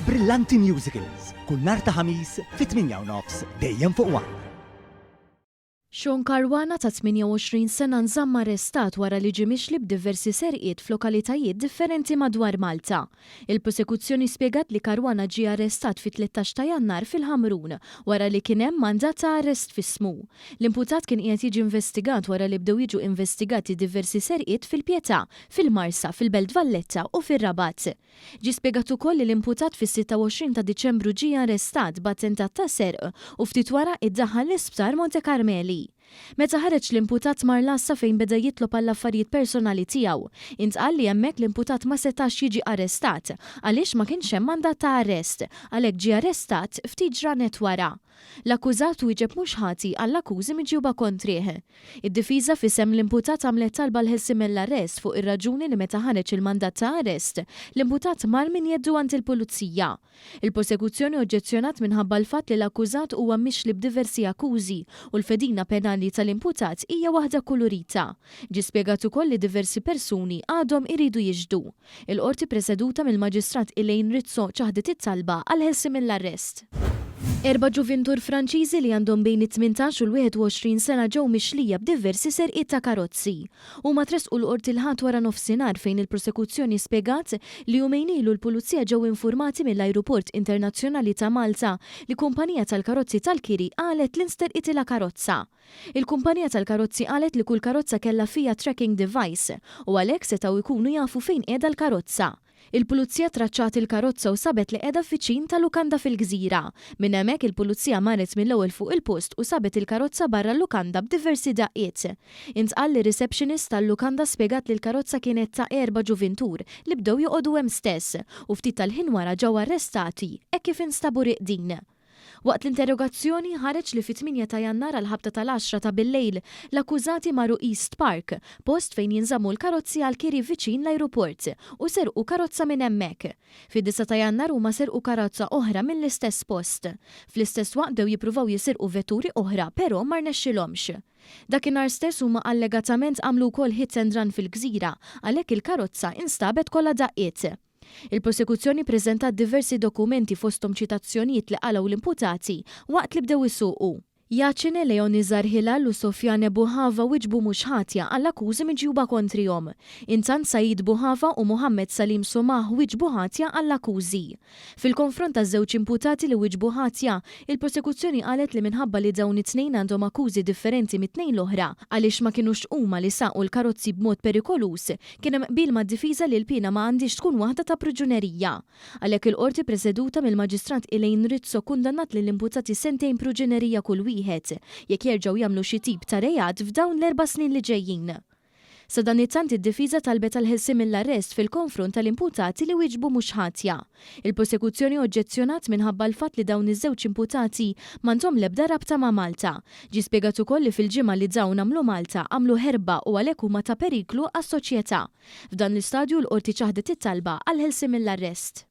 Brillanti Musicals, kull nhar ta' Ħamis fit-8 u nofs dejjem fuq One. Sean Caruana ta' 28 sena nżamm arrestat wara li ġie mixli b'diversi serqiet f'lokalitajiet differenti madwar Malta. Il-Prosekuzzjoni spjegat li Caruana ġie arrestat fit-13 ta' Jannar fil-Ħamrun wara li kien hemm mandat ta' arrest f'ismu. L-imputat kien qiegħed jiġi investigat wara li bdew jiġu investigati diversi serqiet fil-Pietà, fil-Marsa, fil-Belt Valletta u fir-Rabat. Ġie spjegat ukoll li l-imputat fis-26 ta' Diċembru ġie arrestat b'attentat ta' serq u ftit wara iddaħħal l-Isptar Monte Carmeli. Meta ħareġ l-imputat mar l-għassa fejn beda jitlob għall-affarijiet personali tiegħu. Intqal li hemmhekk l-imputat ma setax jiġi arrestat għaliex ma kienx hemm mandat ta' arrest, għalhekk ġie arrestat ftit ġranet wara. L-akkużat wieġeb mhux ħati għall-akkużi miġjuba kontrih. Id-difiża f'isem l-imputat għamlet talba għall-ħelsien mill-arrest fuq ir-raġuni li meta ħareġ il-mandat ta' arrest, l-imputat mar minn jeddu għand il-pulizija. Il-prosekuzzjoni oġġezzjonat minħabba l-fatt li l-akkużat huwa mixli b'diversi akkużi u l-fedina penali tal-imputat hija waħda kkulurita. Ġie spjegat ukoll li diversi persuni għadhom iridu jixhdu. Il-Qorti preseduta mill-Maġistrat Elaine Rizzo ċaħdet it-talba għall-ħelsien mill-arrest. Erba' ġuvintur Franċiżi li għandhom bejn it-18 u l-21 sena ġew mixlija b'diversi serqiet ta' karozzi. Huma tressqu l-Qorti l-Ħadd waranofsinhar fejn il-prosekuzzjoni spjegat li jumejn ilu l-Pulizija ġew infurmati mill-Ajruport Internazzjonali ta' Malta li kumpanija tal-karozzi tal-kiri qalet li nsterqitilha karozza. Il-kumpanija tal-karozzi qalet li kull karozza kellha fiha tracking device u għalhekk setgħu jkunu jafu fejn qiegħda l-karozza. Il-Pulizija traċċat il-karozza u sabet li qiegħda viċin ta' lukanda fil-Gżira. Minn hemmhekk il-Pulizija marret mill-ewwel fuq il-post u sabet il-karozza barra l-lukanda b'diversi daqqiet. Intqal li receptionist tal-lukanda spjegat li l-karozza kienet ta' erba' ġuvintur li bdew joqogħdu hemm stess u ftit tal-ħin wara ġew arrestati hekk kif instabu rieqdin. Waqt l-interrogazzjoni, ħareġ li fit-tmienja ta' Jannar għall-ħabta tal-għaxra ta' billejl, l-akkużati marru East Park, post fejn jinżammu l-karozzi għall-kiri viċin l-ajruport, u serqu karozza minn hemmhekk. Fid-disgħa ta' Jannar huma serqu karozza oħra mill-istess post. Fl-istess waqt bdew jippruvaw jisirqu vetturi oħra però ma rnexxilhomx. Dakinhar stess huma allegatament għamlu wkoll hit and run fil-Gżira, għalhekk il-karozza instabet kollha daqqiet. Il-Prosekuzzjoni ppreżentat diversi dokumenti fosthom ċitazzjonijiet li qalgħu l-imputati waqt li bdew isuqu. Yacine Leonizar Hilal u Sofiane Bouhava wieġbu mhux ħatja għall-akkużi miġjuba kontrihom. Intant Said Bouhava u Mohammed Salim Soumah wieġbu ħatja għall-akkużi. Fil-konfront taż-żewġ imputati li wieġbu ħatja, il-Prosekuzzjoni qalet li minħabba li dawn it-tnejn għandhom akkużi differenti mit-tnejn l-oħra għaliex ma kinux huma li saqu l-karozzi b'mod perikoluż, Kien hemm qbil mad-difiża li l-piena ma għandhiex tkun waħda ta' pruġunerija. Għalhekk il-Qorti preseduta mill-Maġistrat Elaine Rizzo kkundannat lill-imputati sentejn pruġunerija kull wieħed, jekk jerġgħu jagħmlu xi tip ta' reat f'dawn l-erba' snin li ġejjin. Sadanittant id-difiża talbet għall-ħelsien mill-arrest fil-konfront tal-imputati li wieġbu mhux ħatja. Il-prosekuzzjoni oġġezzjonat minħabba l-fatt li dawn iż-żewġ imputati m'għandhom l-ebda rabta ma' Malta. Ġie spjegat ukoll li fil-ġimgħa li dawn għamlu Malta, għamlu ħerba u għalhekk huma ta' periklu għas-soċjetà. F'dan l-istadju l-Qorti ċaħdet it-talba għall-ħelsien mill-arrest.